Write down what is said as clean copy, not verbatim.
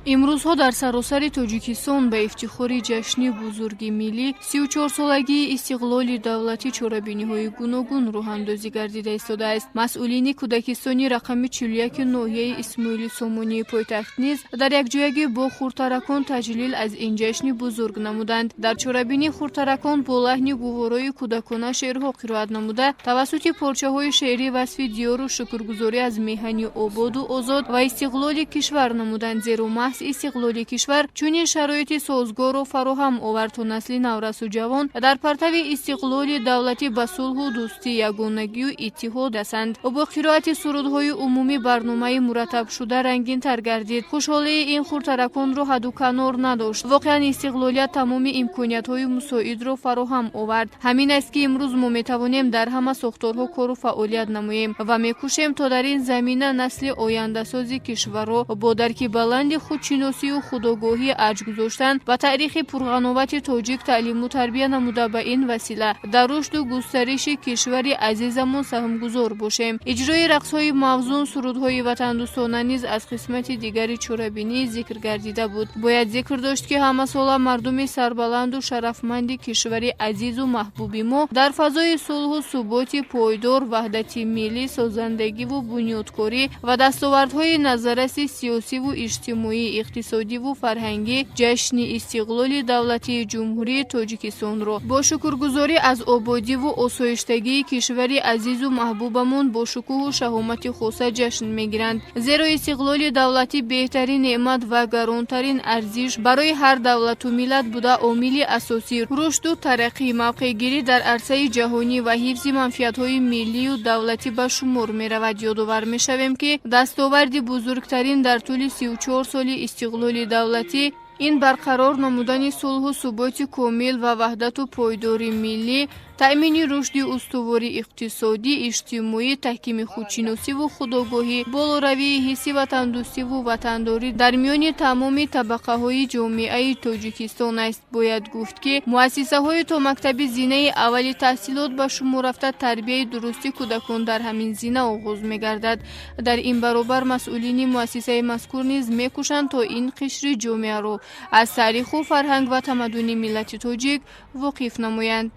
Имрӯзҳо дар саросари Тоҷикистон ба ифтихори ҷашни бузурги миллӣ, 34-солагии истиқлоли давлатӣ, чорабиниҳои гуногун роҳандозӣ гардида истодааст. Масъулини кӯдакистони рақами 41 ноҳияи Исмоили Сомонии пойтахт низ дар якҷоягӣ бо хурдтаракон таҷлил аз ин ҷашни бузург намуданд. Дар чорабинӣ хурдтаракон бо лаҳни гуворои кӯдакона шеърҳо қироат намуда, тавассути порчаҳои шеърӣ васфи диёру шукргузорӣ аз меҳани ободу озод ва истиқлоли кишвар намуданд, зеро маҳз истиқлоли кишвар чунин шароити созгорро фароҳам овард, то насли наврасу ҷавон дар партави истиқлоли давлатӣ ба сулҳу дӯстӣ, ягонагию иттиҳод расанд. Бо қироати сурудҳои умумӣ барномаи мураттабшуда рангинтар гардид. Хушҳолии ин хурдтараконро ҳадду канор надошт. Воқеан, истиқлолият тамоми имкониятҳои мусоидро фароҳам овард. Ҳамин аст, ки имрӯз мо метавонем дар ҳама сохторҳо кору фаъолият намоем ва мекӯшем, то дар ин замина насли ояндасози кишварро бо дарки баланди худшиносию худогоҳӣ, арҷ гузоштан ба таърихи пурғановати тоҷик таълиму тарбия намуда, ба ин васила дар рушду густариши кишвари азизамон саҳмгузор бошем. Иҷрои рақсҳои мавзун, сурудҳои ватандӯстона низ аз қисмати дигари чорабинӣ зикр гардида буд. Бояд зикр дошт, ки ҳамасола мардуми сарбаланду шарафманди кишвари азизу маҳбуби мо дар фазои сулҳу суботи пойдор, ваҳдати миллӣ, созандагиву бунёдкорӣ ва дастовардҳои назарраси сиёсиву иҷтимоӣ, иқтисодиву фарҳангӣ ҷашни истиқлоли давлатии Ҷумҳурии Тоҷикистонро бо шукргузорӣ аз ободиву осоиштагии кишвари азизу маҳбубамон бо шукӯҳу шаҳомати хоса ҷашн мегиранд. Зеро истиқлоли давлатӣ беҳтарин неъмат ва гаронтарин арзиш барои ҳар давлату миллат буда, омили асосии рушду тараққӣ, мавқеъгирӣ дар арсаи ҷаҳонӣ ва ҳифзи манфиатҳои миллию давлатӣ ба шумор меравад. Ёдовар мешавем, ки дастоварди бузургтарин дар тӯли 34 соли истиқлоли давлатӣ ин барқарор намудани сулҳу суботи комил ва ваҳдату пойдори миллӣ, таъмини рушди устувори иқтисодӣ, иҷтимоӣ, таҳкими худшиносиву худогоҳӣ, болоравии ҳисси ватандӯстиву ватандорӣ дар миёни тамоми табақаҳои ҷомеаи Тоҷикистон аст. Бояд гуфт, ки муассисаҳои томактабӣ зинаи аввали таҳсилот ба шумор рафта, тарбияи дурусти кӯдакон дар ҳамин зина оғоз мегардад. Дар ин баробар масъулини муассисаи мазкур низ мекӯшанд, то ин қишри ҷомеаро аз таъриху фарҳанг ва тамаддуни миллати тоҷик воқиф намоянд.